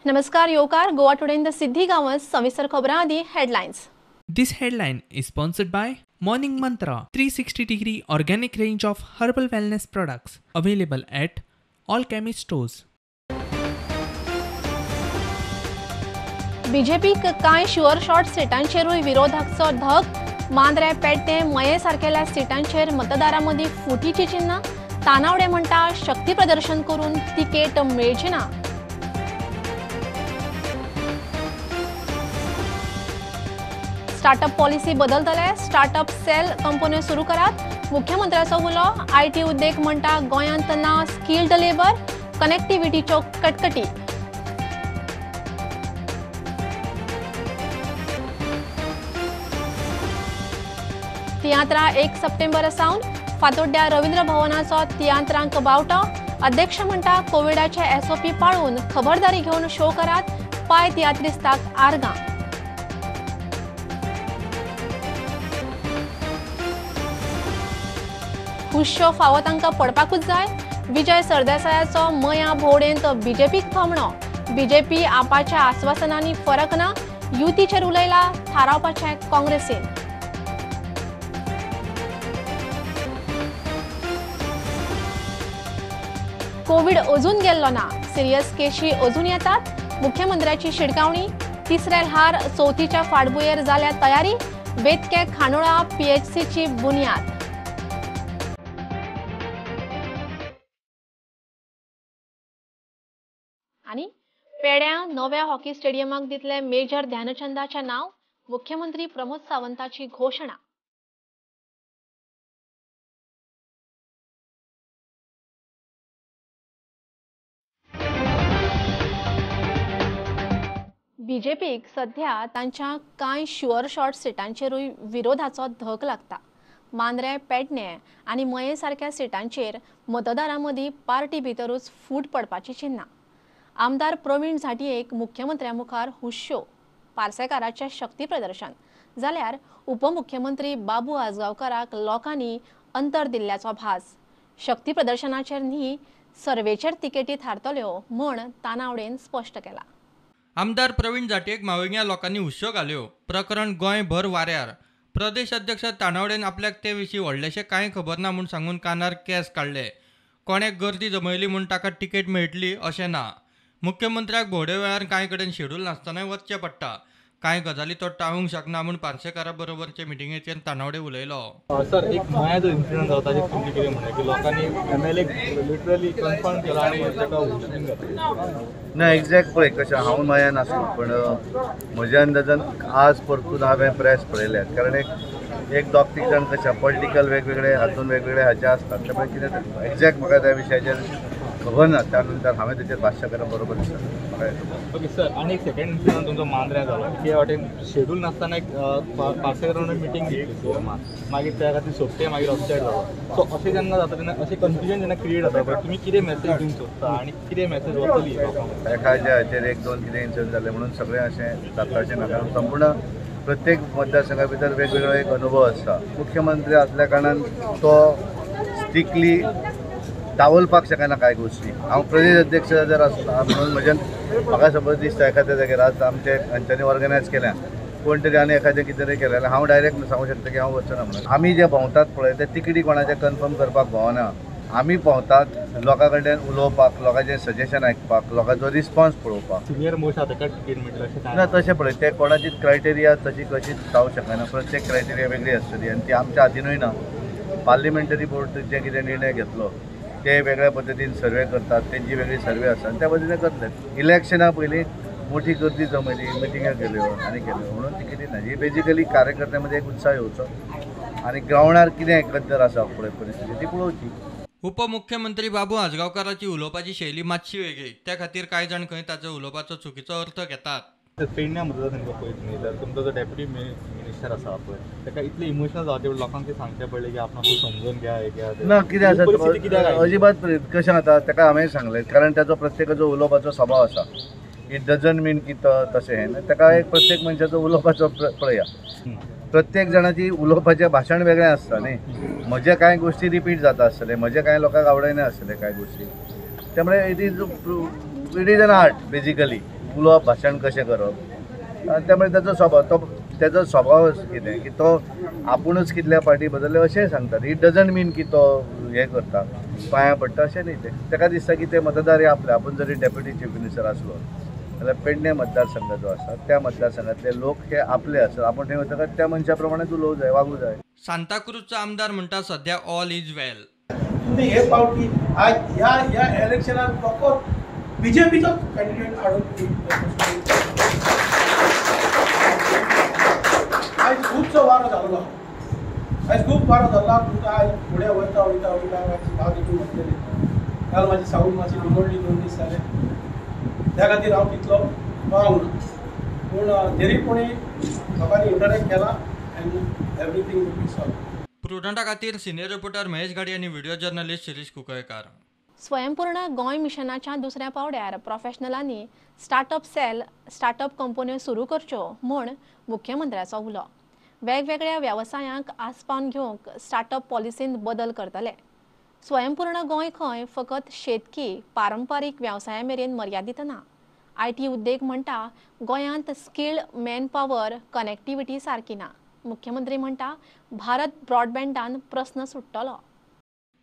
नमस्कार योकार Goa today in the Siddhi Gawas सविस्तर खबरां आदी headlines. This headline is sponsored by Morning Mantra 360 degree organic range of herbal wellness products available at all chemist stores. बीजेपीक कांय sure shot सिटांचेरूय विरोधकांचो धक. मांद्रे पेडणे मये सारकेल्या सिटांचेर मतदारां मदीं फुटीची चिन्नां. तानावडे म्हणटा शक्ती प्रदर्शन करून तिकेट मेळची ना. स्टार्टअप पॉलिसी बदलतले, स्टार्टअप सेल कंपन्यो सुरू करात. मुख्यमंत्र्याचो उलो. IT उद्देग म्हणटा गोंयांत ना स्किल्ड लेबर, कनेक्टिव्हिटीच्यो कटकटी. तियात्रा 1 सप्टेंबर सावन फातोड्ड्या रवींद्र भवनाचो तियात्रांक बावटो. अध्यक्ष म्हणटा कोविडाचे एसओपी पाळून खबरदारी घेवन शो करात. पाय तियात्रिस्ताक आर्गां. हुश्यो फावो तांकां पडपाकूच जाय. विजय सरदेसायाचो मया भोवडेंत बीजेपीक थोमणो. बीजेपी आपाच्या आस्वासनांनी फरक ना. युतीचेर उलयला थारावपाचें काँग्रेसीन. कोवीड अजून गेल्लो ना, सिरियस केशी अजून येतात. मुख्यमंत्र्याची शिडकावणी. तिसरे ल्हार चवथीच्या फाटभुंयेर जाल्या तयारी. बेतके खांडोळा पीएचसीची बुन्याद. आनी पेड्या नव्या हॉकी स्टेडियमाक दितले मेजर ध्यानचंदाचें नांव. मुख्यमंत्री प्रमोद सावंताची घोशणा. बीजेपीक सध्या तांच्या कांय शुअर शॉट सिटांचेरूय विरोधाचो धक लागता. मांद्रे पेडणे आनी मये सारक्या सिटांचेर मतदारां मदीं पार्टी भितरूच फूट पडपाची चिन्नां. आमदार प्रवीण झांट्येक मुख्यमंत्र्या मुखार हुश्यो. पार्सेकाराचें शक्ती प्रदर्शन जाल्यार उपमुख्यमंत्री बाबू आजगांवकाराक लोकांनी अंतर दिल्ल्याचो भास. शक्ती प्रदर्शनाचेर न्ही सर्वेचेर तिकेटी थारतल्यो म्हूण तानावडेन स्पश्ट केला. आमदार प्रवीण झांट्येक माविंग्या लोकांनी हुश्यो घाल्यो. प्रकरण गोंयभर वाऱ्यार. प्रदेश अध्यक्ष तानावडेन आपल्याक ते विशीं व्हडलेशें कांय खबर ना म्हूण सांगून कानार केंस काडले. कोणें गर्दी जमयली म्हूण ताका तिकेट मेळटली अशें ना. मुख्यमंत्र्याक भोंवडे वेळार कांय कडेन शेड्यूल नासतनाय वचचें पडटा. कांय गजाली तो टाळूंक शकना म्हूण पार्सेकारा बरोबरचे मिटिंगेचेर तानावडे उलयलो. सर, एक मया जो इन्सिडंट जाता ताचेर तुमी कितें म्हणलें की लोकांनी एमएलए लिटरली कन्फर्म केला आनी ताका हुसकून घातला? ना, एक्झॅक्ट पळय कशें हांव मया नासलो, पण म्हज्या अंदाजान आज परतून हांवें प्रेस पळयल्या. कारण एक दोग तीग जाण कशें पॉलिटिकल वेगवेगळे हातून वेगवेगळे हाचे आसतात. त्यामुळे कितें एक्झॅक्ट म्हाका त्या विशयाचेर खबर ना. त्या नंतर हांवें तेचेर भाश्य करप बरोबर दिसता म्हाका. ओके सर, आनी एक सेकंड इन्सिडंट तुमचो मांद्र्यां जालो की वाटेन शेड्यूल नासतना एक पार्सेकारान मिटींग घेतली सीएमान, मागीर त्या खातीर सोपटे मागीर अपसेट जालो. सो अशें जेन्ना जाता तेन्ना अशें कन्फ्युजन जेन्ना क्रिएट जाता पळय, तुमी कितें मॅसेज दिवंक सोदता आनी कितें मॅसेज वतली लोकांक? एखाद्या हाचेर एक दोन कितें इन्सिडंट जालें म्हणून सगळें अशें जाता ना. कारण संपूर्ण प्रत्येक मतदारसंघा भितर वेगवेगळो एक अनुभव आसता. मुख्यमंत्री आसल्या कारणान तो स्ट्रिक्टली दावलपाक शकना कांय गोश्टी. हांव प्रदेश अध्यक्ष जर आसता म्हणून म्हज्यान म्हाका सपोज दिसता एखाद्या जाग्यार आज आमचे खंयच्यांनी ऑर्गनायज केल्या कोण तरी आनी एखादें कितें तरी केलें जाल्यार हांव डायरेक्ट सांगूंक शकता की हांव वचना म्हणून. आमी जे भोंवतात पळय ते तिकेटी कोणाचे कन्फर्म करपाक भोंवना. आमी भोंवतात लोकां कडल्यान उलोवपाक, लोकांचें सजेशन आयकपाक, लोकांचो रिस्पॉन्स पळोवपाक. सिनियर मोस्ट आसा ताका तिकेट मेळटली अशें ना. तशें पळय ते कोणाची क्रायटेरिया तशी कशीच जावंक शकना. प्रत्येक क्रायटेरिया वेगळी आसतली आनी ती आमच्या हातीनूय ना. पार्लिमेंटरी बोर्ड जे कितें निर्णय घेतलो ते वेगळ्या पद्दतीन सर्वे करतात, तेंची वेगळी सर्वे आसा आनी त्या पद्दतीन करतले. इलेक्शना पयलीं मोठी गर्दी जमयली, मिटिंग्यो केल्यो आनी केल्यो म्हणून तिकेटी ना. ही बेजिकली कार्यकर्त्यां मदीं एक उत्साह येवचो आनी ग्रावंडार कितें एकंदर आसा पळय परिस्थिती ती पळोवची. उपमुख्यमंत्री बाबू आजगांवकाराची उलोवपाची शैली मातशी वेगळी. त्या खातीर कांय जाण खंय ताचो उलोवपाचो चुकीचो अर्थ घेतात. पेडण्या मतदारसंघ पळयत न्ही जाल्यार तुमचो जो डेप्युटी मिनिस्टर आसा पळय ताका इतलें इमोशनल जावचें पडलें, लोकांक तें सांगचें पडलें की आपणाक समजून घ्या हें घ्या. ना, कितें आसा अजिबात कशें जाता ताका हांवें सांगलें. कारण ताचो प्रत्येकाचो उलोवपाचो स्वभाव आसा. It doesn't मीन की तो तशें हें. ताका एक प्रत्येक मनशाचो उलोवपाचो पळया, प्रत्येक जाणाची उलोवपाचें भाशण वेगळें आसता न्ही. म्हजे कांय गोश्टी रिपीट जाता आसतले, म्हजे कांय लोकांक आवडना आसतले कांय गोश्टी. त्यामुळे it is an art basically. उलोवप भाशण कशें करप, त्यामुळे ताचो स्वभाव तो तेजो स्वभाव कितें की तो आपुणूच कितल्या पार्टी बदलले अशेंय सांगतात. It doesn't मीन की तो हें करता पांयां पडटा अशें न्ही. तें ताका दिसता की ते मतदार हे आपले, आपूण जरी डेप्युटी चीफ मिनिस्टर आसलो जाल्यार पेडणे मतदारसंघ जो आसा त्या मतदारसंघातले लोक हे आपले आसतात, आपूण थंय वतकच त्या मनशा प्रमाणे उलोवंक जाय, वागूं जाय. सांताक्रूजचो आमदार म्हणटा सध्या ऑल is वेल. तुमी हे पावटी आज ह्या ह्या इलेक्शनाक फकत बीजेपीचो कॅन्डिडेट हाडून आयज खुबसो वारो जाल्लो, आयज खूब वारो जाल्लो. तुमकां आयज फुडें वयता वयता वयता हांव तितून वतलें. काल म्हाजी सावून मातशी बिगडली, 2 दीस जाले, त्या खातीर हांव तितलो पावंक ना, पूण जरी कोणी लोकांनी इंटरेक्ट केला and everything will be solve. प्रुडंटा खातीर सिनियर रिपोर्टर महेश घाडी आनी व्हिडिओ जर्नलिस्ट शिरीष कुंकळकार. स्वयंपूर्ण गोंय मिशनाच्या दुसऱ्या पावड्यार प्रोफेशनलांनी स्टार्टअप सेल, स्टार्टअप कंपन्यो सुरू करच्यो म्हूण मुख्यमंत्र्याचो उलो. वेगवेगळ्या वेवसायांक आसपावन घेवंक स्टार्टअप पॉलिसींत बदल करतले. स्वयंपूर्ण गोंय खंय फकत शेतकी पारंपारीक वेवसाया मेरेन मर्यादीत ना. IT उद्देग म्हणटा गोंयांत स्किल्ड मॅनपावर कनेक्टिविटी सारकी ना. मुख्यमंत्री म्हणटा भारत ब्रॉडबँडान प्रस्न सुट्टलो.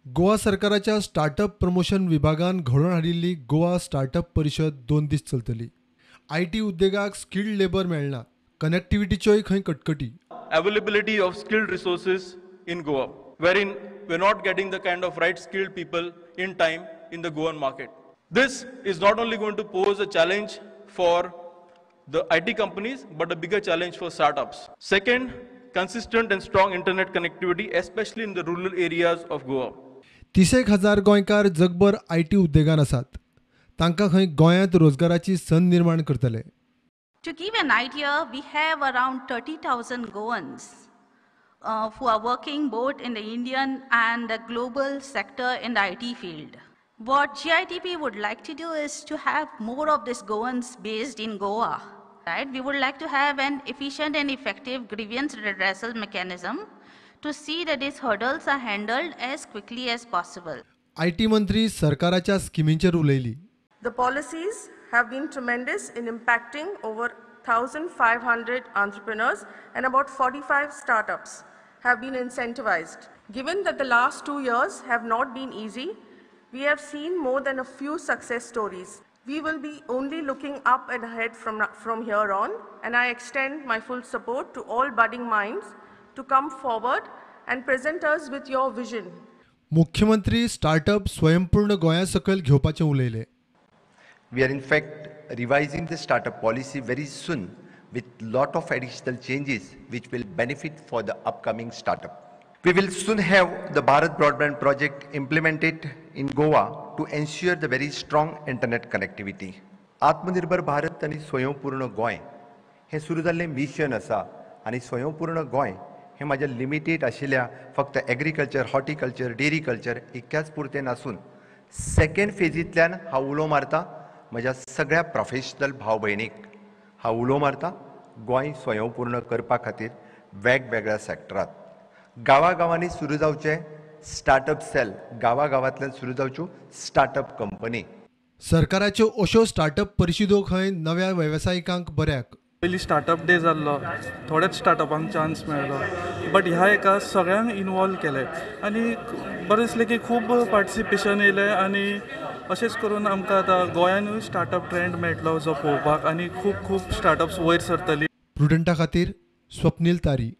गोवा सरकाराच्या स्टार्टअप प्रमोशन विभागान घडोवन हाडिल्ली गोवा स्टार्टअप परिशद 2 दीस चलतली. IT उद्देगाक स्किल्ड लेबर मेळना, कनेक्टिविटीच्योय खंय कटकटी. Availability of skilled resources in Goa, wherein we are not getting the kind of right skilled people in time in the Goan market. This is not only going to pose a challenge for the IT companies, but a bigger challenge for startups. Second, consistent and strong internet connectivity, especially in the rural areas of Goa. 30,000 गोंयकार जगभर IT उद्देगान आसात, तांकां खंय गोंयांत रोजगाराची संद निर्माण करतले. To give an idea, we have around 30,000 Goans who are working both in the Indian and the global sector in the IT field. What GITP would like to do is to have more of these Goans based in Goa. Right? We would like to have an efficient and effective grievance redressal mechanism to see that these hurdles are handled as quickly as possible. IT मंत्री सरकाराच्या स्किमींचेर उलयली. The policies have been tremendous in impacting over 1,500 entrepreneurs and about 45 startups have been incentivized. Given that the last 2 years have not been easy, we have seen more than a few success stories. We will be only looking up and ahead from here on, and I extend my full support to all budding minds to come forward and present us with your vision. मुख्यमंत्री startup स्वयंपूर्ण गोंया सकयल घेवपाचें उलयले. We are in fact revising the startup policy very soon with lot of additional changes which will benefit for the upcoming startup. We will soon have the Bharat Broadband project implemented in Goa to ensure the very strong internet connectivity. Atmanirbhar Bharat आनी स्वयंपूर्ण गोंय हें सुरू जाल्लें mission आसा आनी स्वयंपूर्ण गोंय हें म्हाज्या लिमिटेड आशिल्ल्या फक्त एग्रीकल्चर, हॉर्टिकल्चर, डेरीकल्चर इतक्याच पुरतें नासून सेकेंड फेजींतल्यान हांव उलो मारता म्हज्या सगळ्या प्रोफेशनल भाव भयणीक, हांव उलो मारता गोंय स्वयंपूर्ण करपा खातीर वेगवेगळ्या सेक्टरांत गांवागांवांनी सुरू जावचें स्टार्टअप सेल, गांवागांवांतल्यान सुरू जावच्यो स्टार्टअप कंपनी. सरकाराच्यो अश्यो स्टार्टअप परिशदो खंय नव्या वेवसायिकांक बऱ्याक. पयलीं स्टार्टअप डे जाल्लो, थोड्याच स्टार्टअपांक चान्स मेळ्ळो, बट ह्या एका सगळ्यांक इनवॉल्व केलें आनी बरें दिसलें की खूब पार्टिसिपेशन येयलें आनी अशेंच करून आमकां आतां गोंयानूय स्टार्टअप ट्रेंड मेळटलो जो पळोवपाक आनी खूब खूब स्टार्टअप्स वयर सरतली. प्रुडंटा खातीर स्वप्नील तारी.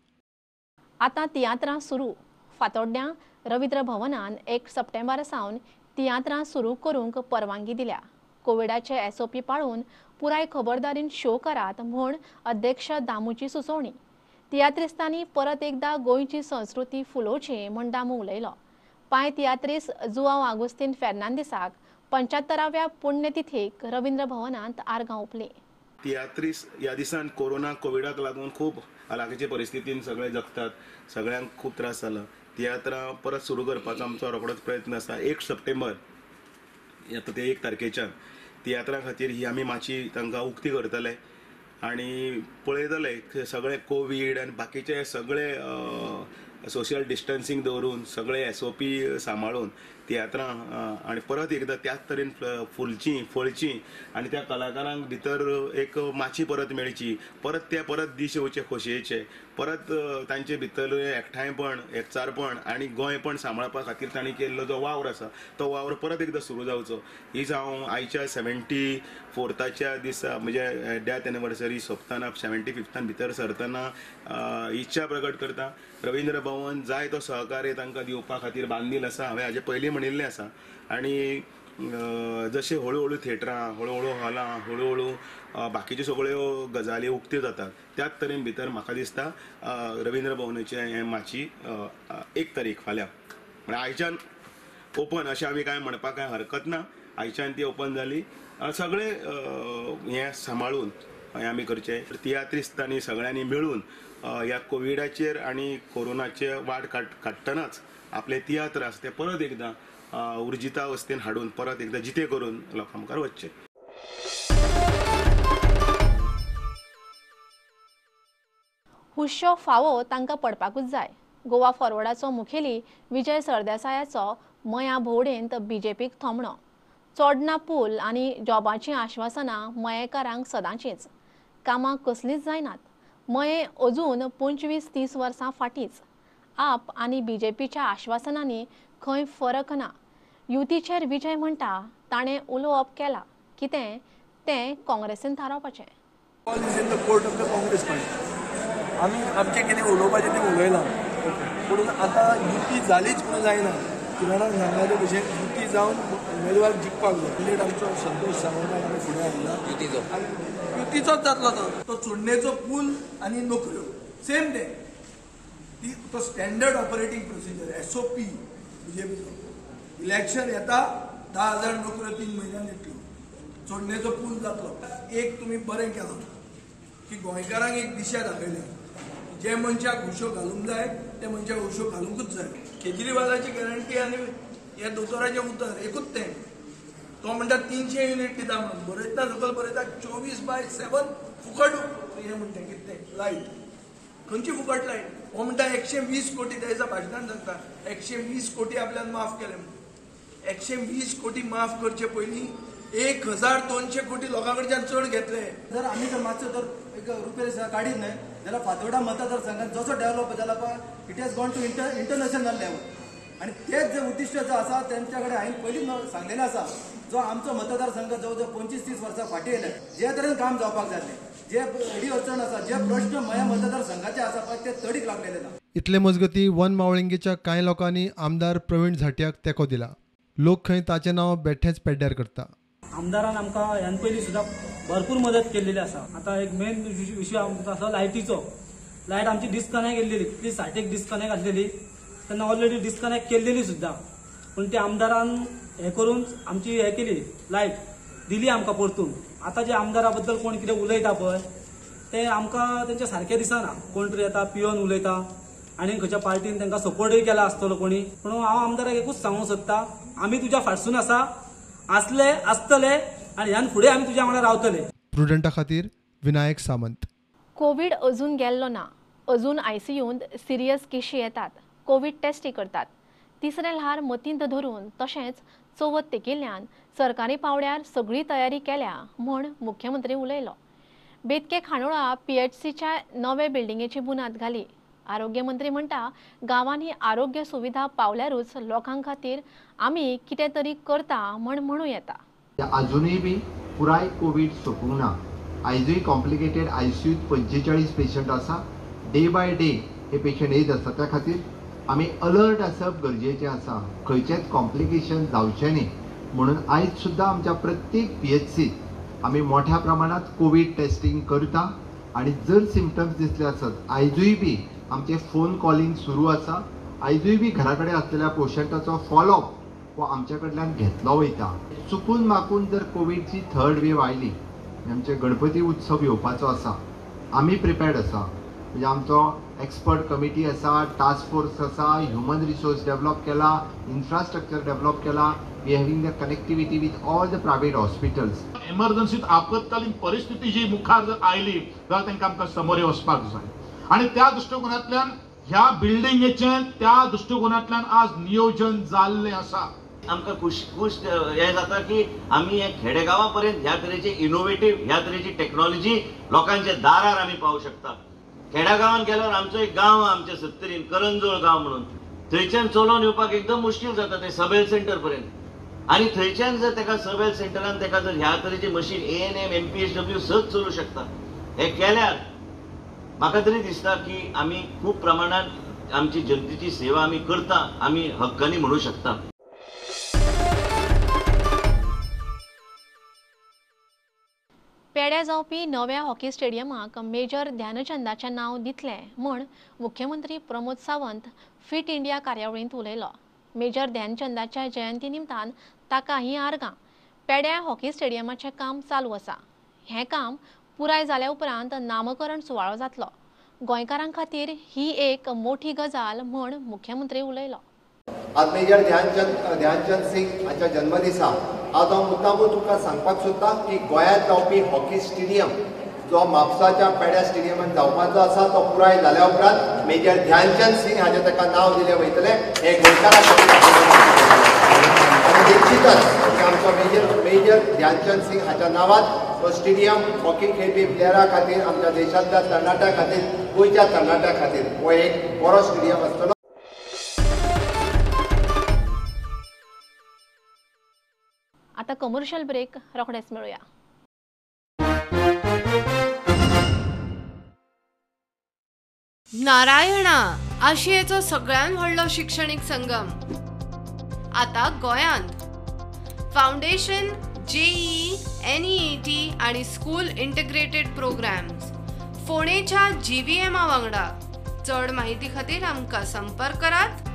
आतां तियात्रां सुरू. फातोड्ड्यां रवींद्र भवनान 1 सप्टेंबर सावन तियात्रां सुरू करूंक परवानगी दिल्या. कोविडाचे SOP पाळून पुराय खबरदारीन शो करात म्हूण अध्यक्ष दामूची सुचोवणी. तियात्रिस्तांनी परत एकदा गोंयची संस्कृती फुलोवची म्हूण दामू उलयलो. पांय तियात्रिस्त जुआंव आगुस्तीन फेर्नांदीसाक 75व्या पुण्यतिथीक रवींद्र भवनांत आर्गां ओंपलीं. तियात्रिस्त ह्या दिसान कोरोना कोविडाक लागून खूब हालाखीचे परिस्थितीन सगळे जगतात, सगळ्यांक खूब त्रास जाला. तियात्रां परत सुरू करपाचो आमचो रोखडोच प्रयत्न आसा. 1 सप्टेंबर आतां ते 1 तारखेच्यान तियात्रां खातीर ही आमी माची तांकां उक्ती करतले आनी पळयतले सगळे कोवीड आनी बाकीचे सगळे सोशल डिस्टन्सिंग दवरून सगळे SOP सांबाळून तियात्रां आनी परत एकदां त्याच तरेन फुलचीं फळचीं आनी त्या कलाकारांक भितर एक माची परत मेळची, परत ते परत दीस येवचे खोशयेचे, परत तांचे भितर एकठांयपण, एकचारपण आनी गोंयपण सांबाळपा खातीर तांणी केल्लो जो वावर आसा तो वावर परत एकदां सुरू जावचो हीच हांव आयच्या 74थाच्या दिसा म्हणजे डेथ एनिवर्सरी सोंपतना 75थान भितर सरतना इच्छा प्रकट करता. रवींद्र भवन जाय तो सहकार्य तांकां दिवपा खातीर बांदील आसा, हांवें हाजे पयलीं म्हणिल्लें आसा. आनी जशें हळुहळू थिएटरां, हळुहळू हॉलां, हळुहळू बाकीच्यो सगळ्यो गजाली उक्त्यो जातात त्याच तरेन भितर म्हाका दिसता रवींद्र भवनाचें हें माची 1 तारीख फाल्यां म्हळ्यार आयच्यान ओपन अशें आमी कांय म्हणपाक कांय हरकत ना. आयच्यान ती ओपन जाली, सगळें हें सांबाळून हें आमी करचें. तियात्रिस्तांनी सगळ्यांनी मेळून ह्या कोविडाचेर आनी कोरोनाचे वाट काडटनाच आपले तियात्र आसा ते परत एकदां उर्जिता अवस्थेन हाडून परत एकदां जिते करून लोकां मुखार वचचें. हुश्यो फावो तांकां पडपाकूच जाय. गोवा फॉरवर्डाचो मुखेली विजय सरदेसायाचो मया भोंवडेंत बीजेपीक थोमणो. चोडना पूल आनी जॉबाचीं आश्वासनां मयेकारांक सदांचीच, कामां कसलींच जायनात. मये अजून 25-30 वर्सां फाटींच. आप आनी बीजेपीच्या आश्वासनांनी खंय फरक ना. युतीचेर विजय म्हणटा ताणें उलोवप केलां कितें तें काँग्रेसीन थारावपाचें. आमी आमचें कितें उलोवपाचें तें उलयलां, पूण आतां युती जालीच म्हणून जायना. किरणान सांगला ते भशेन युती जावन उमेदवार जिखपाक जाय. कॅन्डिडेट आमचो संतोष सावंतान आमी फुडें हाडला, युतीचो युतीचोच जातलो तो. तो चोडणेचो पूल आनी नोकऱ्यो सेम ते ती तो स्टँडर्ड ऑपरेटींग प्रोसिजर SOP बीजेपीचो. इलेक्शन येता 10,000 नोकऱ्यो 3 म्हयन्यान येतल्यो, चोडणेचो पूल जातलो. एक तुमी बरें केलां की गोंयकारांक एक दिशा दाखयल्या, जे मनशाक हुशो घालूंक जाय ते मनशाक हुशो घालूंकूच जाय. केजरीवालाची गॅरंटी आनी ह्या दोतोराचें उतर एकूच तें. तो म्हणटा 300 युनीट दिता म्हणून, बरयतना सकयल बरयता 24/7 फुकट हें म्हणटा कितें तें लायट, खंयची फुकट लायट. हो म्हणटा 120 कोटी, त्या दिसा भाशणान सांगता 120 कोटी आपल्यान माफ केले म्हणून. 120 कोटी माफ करचे पयलीं 1200 कोटी लोकां कडच्यान चड घेतले. जर आमी जर मातसो जर एक रुपये काडीत न्हय जाल्यार फातोर्डा मतदारसंघात जसो डेव्हलप जाला पळय, it has gone to international level. आनी तेच जे उद्दिश्ट जो आसा तेंच्या कडेन हांवें पयलींच सांगलेलें आसा, जो आमचो मतदारसंघ जवळ जवळ 25-30 वर्सां फाटीं येयले, जे तरेन काम जावपाक जाल्लें, जे अडी अडचण आसा, जे प्रश्न म्हज्या मतदारसंघाचे आसा पळय ते तडीक लागलेले ना. इतले मजगती वन मावळिंगेच्या कांय लोकांनी आमदार प्रवीण झांट्याक तेंको दिला. लोक खंय ताचें नांव बेठेंच पेड्ड्यार करता. आमदारान आमकां ह्यान पयलीं सुद्दां भरपूर मदत केल्लेली आसा. आतां एक मेन विशय आमचो आसा लायटीचो. लायट आमची डिस्कनेक्ट केल्लेली, कितली 60 डिस्कनेक्ट आसलेली तेन्ना ऑलरेडी डिस्कनेक्ट केल्लेली सुद्दां, पूण ते आमदारान हें करून आमची हें केली, लायट दिली आमकां परतून. आतां जे आमदारा बद्दल कोण कितें उलयता पळय ते आमकां तेंचे सारकें दिसना. कोण तरी येता पियोन उलयता आनी खंयच्या पार्टीन तांकां सपोर्टूय केला आसतलो कोणी. पूण हांव आमदाराक एकूच सांगूंक सोदता, आमी तुज्या फाटसून आसा, आसले आसतले आनी ह्यान फुडें आमी तुज्या वांगडा रावतले. प्रुडंटा खातीर विनायक सामंत. कोवीड अजून गेल्लो ना, अजून आयसीयूंत सिरियस केशी येतात, कोवीड टेस्टी करतात. तिसरें ल्हार मतींत धरून तशेंच चवथ तेकिल्ल्यान सरकारी पावड्यार सगळी तयारी केल्या म्हूण मुख्यमंत्री उलयलो. बेतके खांडोळा पीएचसीच्या नवे बिल्डिंगेची बुनाद घाली. आरोग्य मंत्री म्हणटा गांवांनी आरोग्य सुविधा पावल्यारूच लोकां खातीर आमी कितें तरी करता म्हण म्हणू येता. अजूनय बी पुराय कोवीड सोंपूंक ना. आयजूय कॉम्प्लिकेटेड आयसीयूत 45 पेशंट आसा. डे बाय डे हे पेशंट येयत आसता. त्या खातीर आमी अलर्ट आसप गरजेचें आसा. खंयचेंच कॉम्प्लिकेशन जावचें न्ही म्हणून आयज सुद्दां आमच्या प्रत्येक पीएचसीत आमी मोठ्या प्रमाणांत कोवीड टेस्टिंग करता आनी जर सिमटम्स दिसले आसत आयजूय बी आमचें फोन कॉलिंग सुरू आसा. आयजूय बी घरा कडेन आसलेल्या पेशंटाचो फॉलोअप हो आमच्या कडल्यान घेतलो वयता. चुकून माकून जर कोवीडची थर्ड वेव आयली, आमचे गणपती उत्सव येवपाचो आसा, आमी प्रिपेर्ड आसा. म्हणजे आमचो एक्सपर्ट कमिटी आसा, टास्क फोर्स आसा, ह्युमन रिसोर्स डेव्हलप केला, इन्फ्रास्ट्रक्चर डेव्हलप केला. We having the connectivity with all the private hospitals. एमर्जन्सीत आपत्कालीन परिस्थिती जी मुखार जर आयली जाल्यार तांकां आमकां समोर वचपाक जाय आनी त्या दृश्टिकोनांतल्यान ह्या बिल्डिंगेचें त्या दृश्टिकोनांतल्यान आज नियोजन जाल्लें आसा. आमकां खुश खूश हें जाता की आमी हे खेडेगांवा पर्यंत ह्या तरेचे इनोवेटीव ह्या तरेची टॅक्नॉलॉजी लोकांच्या दारार आमी पावूं शकता. खेड्या गांवांत गेल्यार आमचो एक गांव आहा आमच्या सत्तरीन, करंजोळ गांव म्हणून, थंयच्यान चलोवन येवपाक एकदम मुश्कील जाता ते सब हेल्थ सेंटर पर्यंत. आनी थंयच्यान जर ताका सब हेल्थ सेंटरान ताका जर ह्या तरेची मशीन ANM MPHW सहज चलूं शकता. हे केल्यार म्हाका तरी दिसता की आमी खूब प्रमाणात आमची जनतेची सेवा आमी करता, आमी हक्कानी म्हणू शकता. पेड्या जावपी नव्या हॉकी स्टेडियमाक मेजर ध्यानचंदाचें नांव दितले म्हूण मुख्यमंत्री प्रमोद सावंत फिट इंडिया कार्यावळींत उलयलो. मेजर ध्यानचंदाच्या जयंती निमतान ताका ही आर्गां. पेड्या हॉकी स्टेडियमाचें काम चालू आसा. हें काम पुराय जाल्या उपरांत नामकरण सुवाळो जातलो. गोंयकारां खातीर ही एक मोठी गजाल म्हूण मुख्यमंत्री उलयलो. आज मेजर ध्यानचंद सिंग हाच्या जन्मदिसा आज हांव मुद्दामून तुमकां सांगपाक सोदता की गोंयांत जावपी हॉकी स्टेडियम जो म्हापसाच्या पेड्या स्टेडियमान जावपाचो आसा तो पुराय जाल्या उपरांत मेजर ध्यानचंद सिंग हाजें ताका नांव दिलें वयतलें हें गोंयकारां खातीर. आनी निश्चितच आमचो मेजर ध्यानचंद सिंग हाच्या नांवान तो स्टेडियम हॉकी खेळपी प्लेयरा खातीर, आमच्या देशांतल्या तरणाट्या खातीर, गोंयच्या तरणाट्या खातीर हो एक बरो स्टेडियम आसतलो. आता कमर्शियल ब्रेक, रोखडेच मेळुया. नारायणा आशियेचो सगळ्यात व्हडलो शिक्षणीक संगम आता गोयांत. फाउंडेशन, जेईई, NEET आणि स्कूल इंटिग्रेटेड प्रोग्राम्स फोंडेच्या GVM वांगडा. चड माहिती खातीर आमकां संपर्क करात.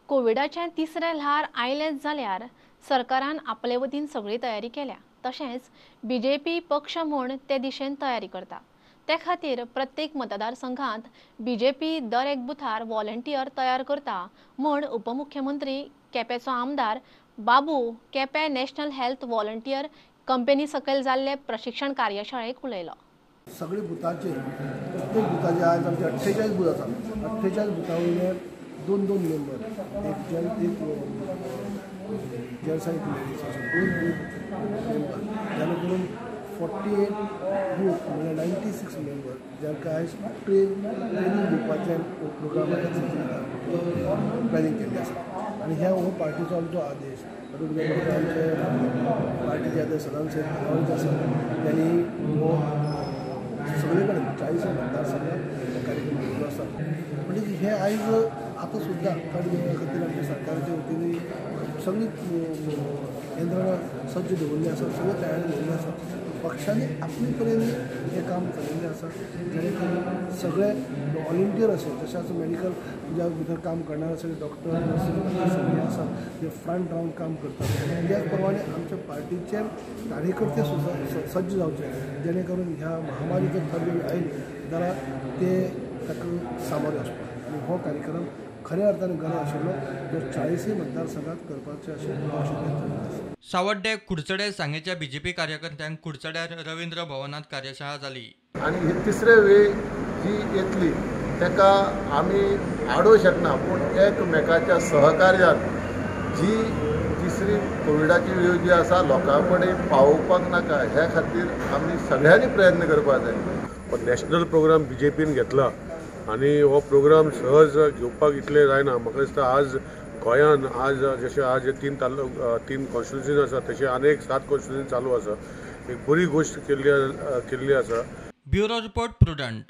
कोविडाचें तिसरें ल्हार आयलेंच जाल्यार सरकारान आपले वतीन सगळी तयारी केल्या. तशेंच बीजेपी पक्ष म्हूण ते दिशेन तयारी करता. ते खातीर प्रत्येक मतदारसंघात बीजेपी दर एक बुथार व्हॉलंटियर तयार करता म्हूण उपमुख्यमंत्री केपेंचो आमदार Babu Quepem national health volunteer company सकयल जाल्ले प्रशिक्षण कार्यशाळेक उलयलो. सगळे बुथाचे प्रत्येक बुथाचे आज आमचे 48 बूथ आसा. 48 बुथा वयले 2-2 मेंबर, एक जन एक जेंट्स एक लेडीज अशे 2 बूथ मेंबर, जाणे करून 48 बूथ म्हणल्यार 96 मेंबर जांकां आयज ट्रेनींग दिवपाचें प्रोग्राम प्लॅनिंग केल्लें आसा. आनी ह्या हो पार्टीचो आमचो आदेश, तातूंत आमचे पार्टीचे आदेश सदांच सदांच आसा त्यांनी हो सगळे कडेन 40 मतदारसंघात कार्यक्रम घेतलो आसा. म्हणजे हे आयज आतां सुद्दां कांय वेळा खातीर आमच्या सरकाराच्या वतीन सगळी यंत्रणा सज्ज दवरिल्ली आसा, सगळी तयारी दवरिल्ली आसा. पक्षांनी आपले परीन हें काम चलयल्लें आसा, जेणे करून सगळे व्हॉलंटियर आसा, तशेंच मेडिकल ज्या भितर काम करणार सगळे डॉक्टर नर्सी सगळे आसा जे फ्रंट रावन काम करतात. त्याच प्रमाणे आमच्या पार्टीचे कार्यकर्ते सुद्दां सज्ज जावचे, जेणे करून ह्या महामारी जर थर्ड वेव आयली जाल्यार ते ताका सामोरे वचपाक. आनी हो कार्यक्रम खऱ्या अर्थान गरज आशिल्लो जो 40 मतदारसंघात करपाचें अशें आसा. सावड्डे कुडचडे सांगेच्या बीजेपी कार्यकर्त्यांक कुडचड्यार रवींद्र भवनात कार्यशाळा जाली. आनी ही तिसरे वेळ जी येतली ताका आमी आडोवंक शकना, पूण एकमेकाच्या सहकार्यान जी तिसरी कोविडाची वेव जी आसा लोकां कडेन पावोवपाक नाका ह्या खातीर आमी सगळ्यांनी प्रयत्न करपाक जाय. नॅशनल प्रोग्राम बीजेपीन घेतला आनी हो प्रोग्राम सहज घेवपाक इतलें जायना. म्हाका दिसता आज गोंयान आज जशें आज 3 कॉन्स्टिट्युन्सीज आसा तशें आनी एक 7 कॉन्स्टिट्युन्सी चालू आसा. एक बरी गोश्ट केल्ली आसा. Bureau report, Prudent.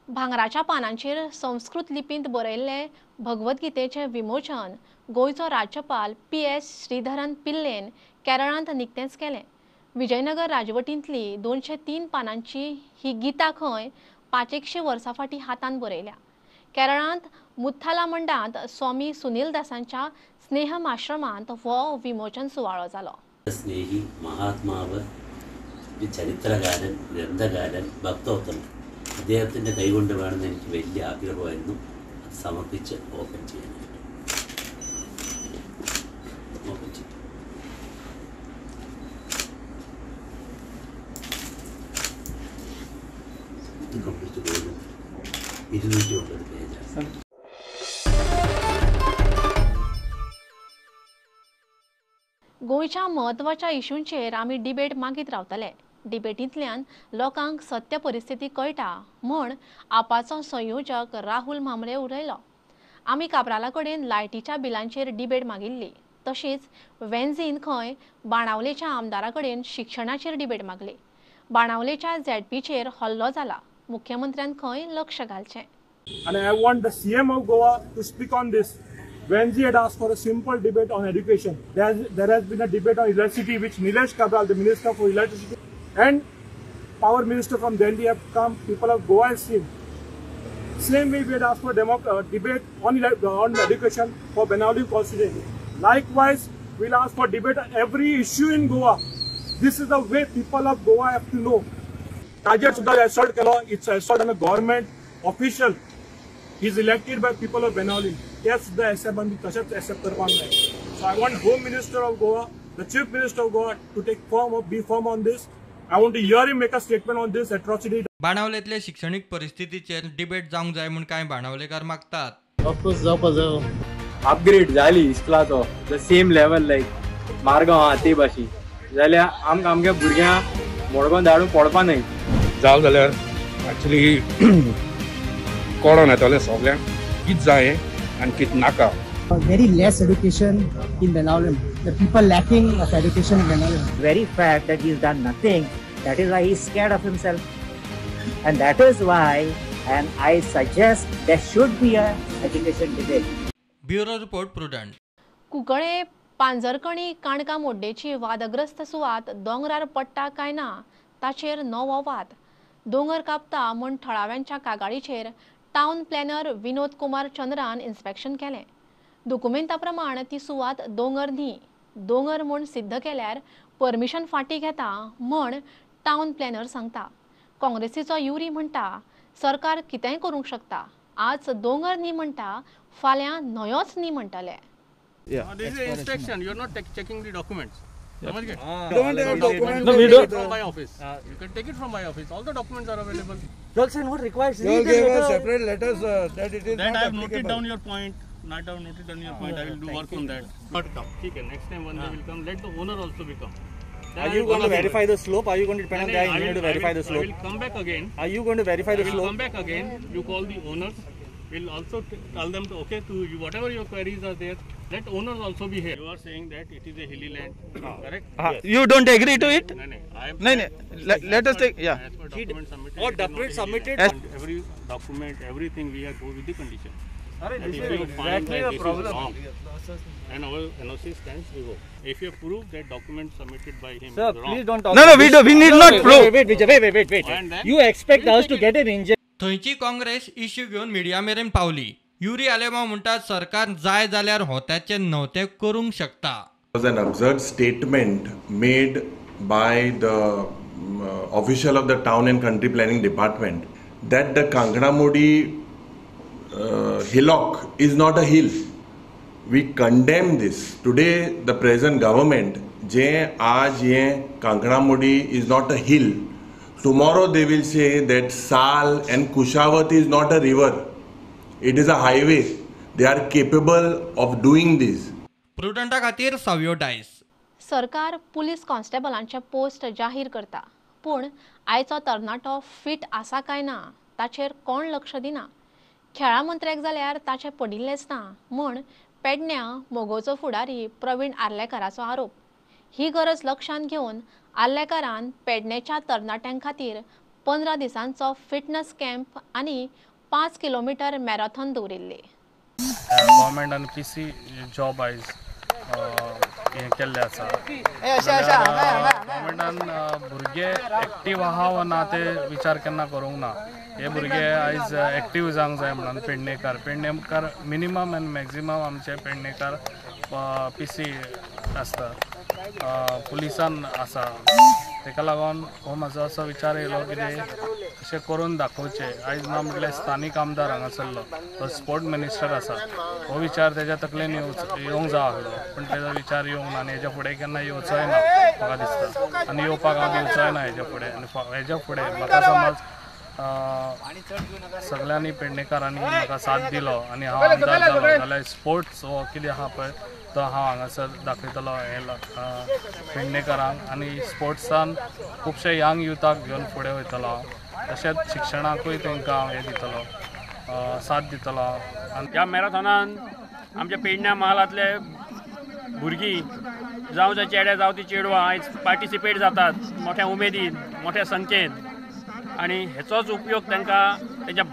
भांगराच्या पानांचेर संस्कृत लिपींत बरयल्लें भगवद्गीतेचें विमोचन गोंयचो राज्यपाल PS Sreedharan पिल्लेन केरळांत निकतेंच केलें. विजयनगर राजवटींतली 203 पानांची ही गीता खंय 500 वर्सां फाटीं हातान बरयल्या. केरळांत मुथालामंडांत स्वामी सुनील दासांच्या स्नेहम आश्रमांत हो विमोचन सुवाळो जालो. स्नेही महात्माവ്, ചരിത്രകാരൻ, ഗ്രന്ഥകാരൻ, ഭക്തോത്തമൻ, അദ്ദേഹത്തിൻ്റെ കൈകൊണ്ട് വേണമെന്ന് എനിക്ക് വലിയ ആഗ്രഹമായിരുന്നു. അത് സമർപ്പിച്ച് ഓപ്പൺ ചെയ്യാനായിട്ട് ഓപ്പൺ ചെയ്തു. ഇത് കംപ്ലീറ്റ് ഗോൾഡ് 209 പേജാണ്. गोंयच्या म्हत्वाच्या इशूंचेर आमी डिबेट मागीत रावतले. डिबेटींतल्यान लोकांक सत्य परिस्थिती कळटा म्हूण आपाचो संयोजक राहुल म्हांबरे उलयलो. आमी काब्राला कडेन लायटीच्या बिलांचेर डिबेट मागिल्ली, तशीच वेन्झीन खंय बाणावलेच्या आमदारा कडेन शिक्षणाचेर डिबेट मागली. बाणावलेच्या झेडपीचेर हल्लो जाला, मुख्यमंत्र्यान खंय लक्ष घालचें. And I want the CM of Goa to speak on this. Venzi had asked for a simple debate on education. There has been a debate on electricity, which Nilesh Cabral, the Minister for Electricity and Power Minister from Delhi, have come. People of Goa have seen. Same way, we had asked for a debate on education for Benaulim constituency. Likewise, we'll ask for debate on every issue in Goa. This is the way people of Goa have to know. Tajer Sudha assault kelo, it's assault on a government official. He is elected by people of Benaulim. Yes, the accept and तशेंच accept करपाक जाय. So I want Home Minister of Goa, the Chief Minister of Goa to take firm or be firm on this. I want to hear him make a statement on this atrocity. बाणावलेंतले शिक्षणीक परिस्थितीचेर debate जावंक जाय म्हूण कांय बाणावलेकार मागतात. Of course जावपा जाय. Upgrade जाली इस्कुलाचो the same level like Margao आहा ते भाशेन जाल्यार आमकां आमच्या भुरग्यांक मडगांव धाडून पडपा न्हय. जाल जाल्यार एक्चुअली कोणोन येतलें सगळ्यांक कितें जाय आनी कितें नाका. Very less education in Benaulim. The people lacking of education in Benaulim. Very fact that he's done nothing, that is why he's scared of himself. And that is why, and I suggest there should be a education debate. Bureau report, Prudent. Cuncolim Panjarkani काणका मोड्डेची वादग्रस्त सुवात दोंगरार पडटा काय ना ताचेर नवो वाद. दोंगर कापता म्हूण थळाव्यांच्या कागाळीचेर town planner Vinod Kumar Chandran inspection केलें. दुकुमेंता प्रमाण ती सुवात दोंगर न्ही, दोंगर म्हूण सिद्ध केल्यार परमिशन फाटीं घेता म्हूण टावन प्लॅनर सांगता. काँग्रेसीचो युरी म्हणटा सरकार कितेंय करूंक शकता, आज दोंगर न्ही म्हणटा, फाल्यां न्हंयोच न्ही म्हणटले. This is inspection. You are not checking the documents. Yeah. Don't have documents. No, we don't. From my office. You can take it from my office. All the documents are available. Sir, what requires? You gave us separate letters that it is that not I have applicable. Noted down your point. Not I have noted down your point. I will do work on that. Not come. Okay, next time when they will come, let the owner also become. Are you going to verify the slope? Are you going to depend on the engineer to verify the slope? I will come back again. Are you going to verify the slope? I will come back again. You call the owners. We'll also tell them to okay to you, whatever your queries are there, let owners also be here. You are saying that it is a hilly land, correct? Yes. You don't agree to it? No, no. I am. No, no. Let us take. Yeah. As per document submitted. Or document submitted. Every document, everything we are go with the condition. Arey, that this if is you find exactly that the this problem. is wrong, and our NOC stands revoked. If you prove that document submitted by him Sir, is wrong. please don't talk. No, no, we do. We need No, not no, prove. Wait, wait, wait, wait. You expect us to get an injection? थंयची Congress issue घेवन media मेरेन पावली. युरी आलेमाव म्हणटा सरकार जाय जाल्यार होत्याचें न्हवतें करूंक शकता. Was an absurd statement made by the official of the Town and Country Planning Department that the Kankanamodi hillock is not a hill. We condemn this. Today the present government जे आज ये Kankanamodi is not a hill, tomorrow they will say that Sal and Kushavati is not a river, it is a highway. They are capable of doing this. प्रुडंटा खातीर सावियो डायस. सरकार police कॉन्स्टेबलांचे post जाहीर करता, पूण आयचो तरणाटो fit आसा काय ना ताचेर कोण लक्ष दिना. खेळां मंत्र्याक जाल्यार ताचें पडिल्लेंच ना म्हूण पेडण्यां मगोचो फुडारी प्रवीण आर्लेकाराचो आरोप. ही गरज लक्षांत घेवन आर्लेकारान पेडणेच्या तरणाट्यां खातीर 15 दिसांचो फिटनस कॅम्प आनी 5 किलोमीटर मॅरेथॉन दवरिल्ली. गव्हर्मेंटान पी सी जॉब आयज हें केल्लें आसा. गव्हर्मेंटान भुरगे एक्टीव आहा वा ना ते विचार केन्ना करूंक ना. हे भुरगे आयज एक्टीव जावंक जाय म्हणून पेडणेकार मिनिमम आनी मॅक्झिमम आमचे पेडणेकार पी सी आसता, पुलिसान आसा. तेका लागून हो म्हाजो असो विचार येयलो कितें अशें करून दाखोवचें. आयज ना म्हटल्यार स्थानीक आमदार हांगासरलो तो स्पोर्ट मिनिस्टर आसा, हो विचार तेज्या तकलेन येवंक जाय आसलो, पूण तेजो विचार येवंक ना आनी हेज्या फुडें केन्ना येवचोय ना म्हाका दिसता, आनी येवपाक हांव दिवचोय ना हेज्या फुडें. आनी हेज्या फुडें म्हाका समज सगळ्यांनी पेडणेकारांनी म्हाका साथ दिलो आनी हांव आमदार जालो जाल्यार स्पोर्ट्स हो कितें आहा पळय तो हांव हांगासर दाखयतलो हे पेडणेकारांक. आनी स्पोर्ट्सान खुबशे यंग युथाक घेवन फुडें वयतलो हांव, तशेंच शिक्षणाकूय तांकां हांव हें दितलो, साथ दितलो. आनी ह्या मॅरेथॉनान आमच्या पेडण्या म्हालांतले भुरगीं जावं ते चेडे जावं ती चेडवां आयज पार्टिसिपेट जातात मोठ्या उमेदीन, मोठ्या संख्येन, आनी हेचोच उपयोग तांकां तेंच्या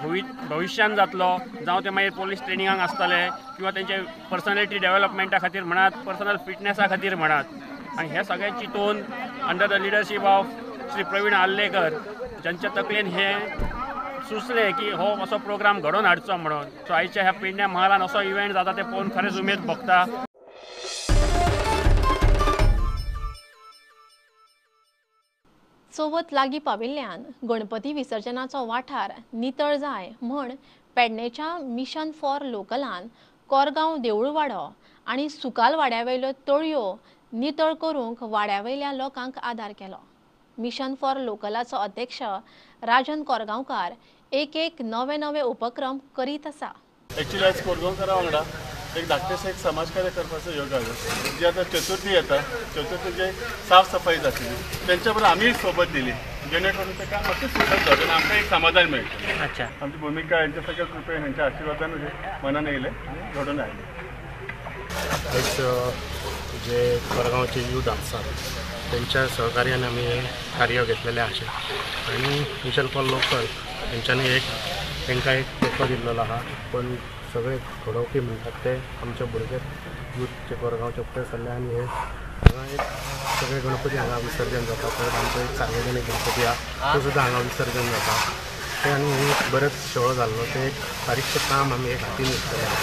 भविश्यान जातलो. जावं ते मागीर पोलीस ट्रेनिंगाक आसतले किंवा तेंचे पर्सनॅलिटी डेव्हलपमेंटा खातीर म्हणात, पर्सनल फिटनेसा खातीर म्हणात. आनी हें सगळें चिंतून under the leadership of Shri Praveen Arlekar ज्यांच्या तकलेन हें सुचलें की हो असो प्रोग्राम घडोवन हाडचो म्हणून, सो आयच्या ह्या पेडण्या म्हालान असो इव्हेंट जाता तें पळोवन खरेंच उमेद भोगता. चवथ लागीं पाविल्ल्यान गणपती विसर्जनाचो वाठार नितळ जाय म्हण पेडणेच्या मिशन फॉर लोकलान कोरगांव देवूळवाडो आनी सुकाल वाड्यावयल्यो तळयो नितळ करूंक वाड्यावयल्या लोकांक आदार केलो. मिशन फॉर लोकलाचो अध्यक्ष राजन कोरगांवकार एक एक नवे नवे उपक्रम करीत आसा. एक्चुअली आज कोरगांवकारा वांगडा एक धाकटेशें एक समाज कार्य करपाचो योग आयलो. जी आतां चतुर्थी येता, चतुर्थीचे साफ सफाई जातली, तेंच्या बरोबर आमी सोबत दिली जेणे करून तें काम मातशें सुटत जाता आनी आमकां एक समाधान मेळटा. अच्छा, आमची भुमिका हेंच्या सगळ्या कृपेन, हेंच्या आशिर्वादान मनान येयलें आनी घडोवन आयलें. आयज जे कोरगांवचे यूथ आसात तेंच्या सहकार्यान आमी हें कार्य घेतलेलें आशें आनी मिशन फॉर लोकल हेंच्यांनी एक तांकां एक तेंको दिल्लो आहा. पण सगळे घडोवपी म्हणटात ते आमचे भुरगे यूथ जे कोरगांवचे फुडें सरले आनी हे हांगा एक सगळे गणपती हांगा विसर्जन जाता. परत आमचो एक सार्वजनीक गणपती आहा तो सुद्दां हांगा विसर्जन जाता ते आनी हे बरेंच शेळो जाल्लो ते एक बारीकशें काम आमी एक हातीन घेतलेलें आहा.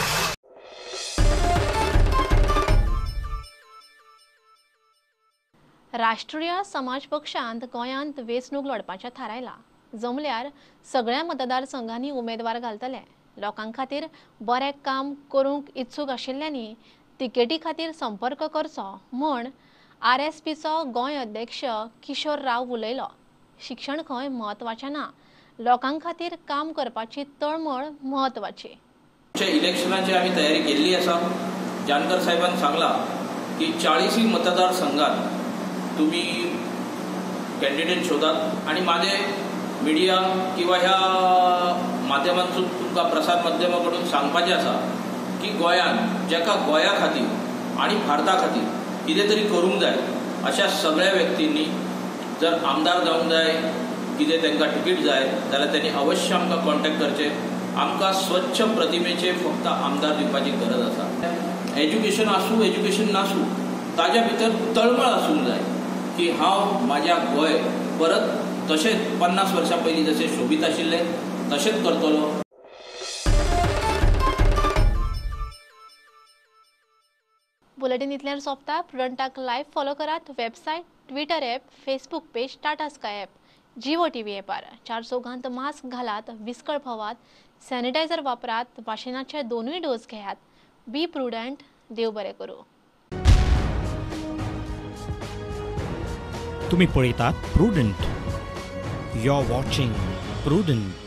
राष्ट्रीय समाज पक्षांत गोंयांत वेंचणूक लढपाचें थारायलां. जमल्यार सगळ्या मतदारसंघांनी उमेदवार घालतले. लोकां खातीर बरें काम करूंक इत्सूक आशिल्ल्यांनी तिकेटी खातीर संपर्क करचो म्हूण आरएसपीचो गोंय अध्यक्ष किशोर राव उलयलो. शिक्षण खंय म्हत्वाचें ना, लोकां खातीर काम करपाची तळमळ म्हत्वाची. इलेक्शनाची आमी तयारी केल्ली आसा. जानकर साहेबान सांगलां की 40 मतदारसंघात तुम्ही कॅन्डिडेट शोधात आणि माझे मिडिया किंवा ह्या माध्यमांतून तुमकां प्रसार माध्यमा कडून सांगपाचें आसा की गोंयांत जेका गोंया खातीर आनी भारता खातीर कितें तरी करूंक जाय अशा सगळ्या व्यक्तींनी जर आमदार जावंक जाय, कितें तांकां तिकीट जाय जाल्यार त्यांनी अवश्य आमकां कॉन्टेक्ट करचें. आमकां स्वच्छ प्रतिमेचे फक्त आमदार दिवपाची गरज आसा. एज्युकेशन आसूं एज्युकेशन नासूं ताज्या भितर तळमळ आसूंक जाय की हांव म्हाज्या गोंय परत तशेंच 50 वर्सां पयलीं जशें शोबीत आशिल्लें तशेंच करतलो. बुलेटीन इतल्यान सोंपता. प्रुडंटाक लायव्ह फॉलो करात. Website, Twitter app, Facebook page, Tata Sky app, Jio TV एपार. 4 चौगांत मास्क घालात, विस्कळ भोवात, सॅनिटायझर वापरात, वाशिनाचे 2 डोस घेयात. Be prudent. देव बरें करूं. तुम्ही पळयतात Prudent. You are watching Prudent.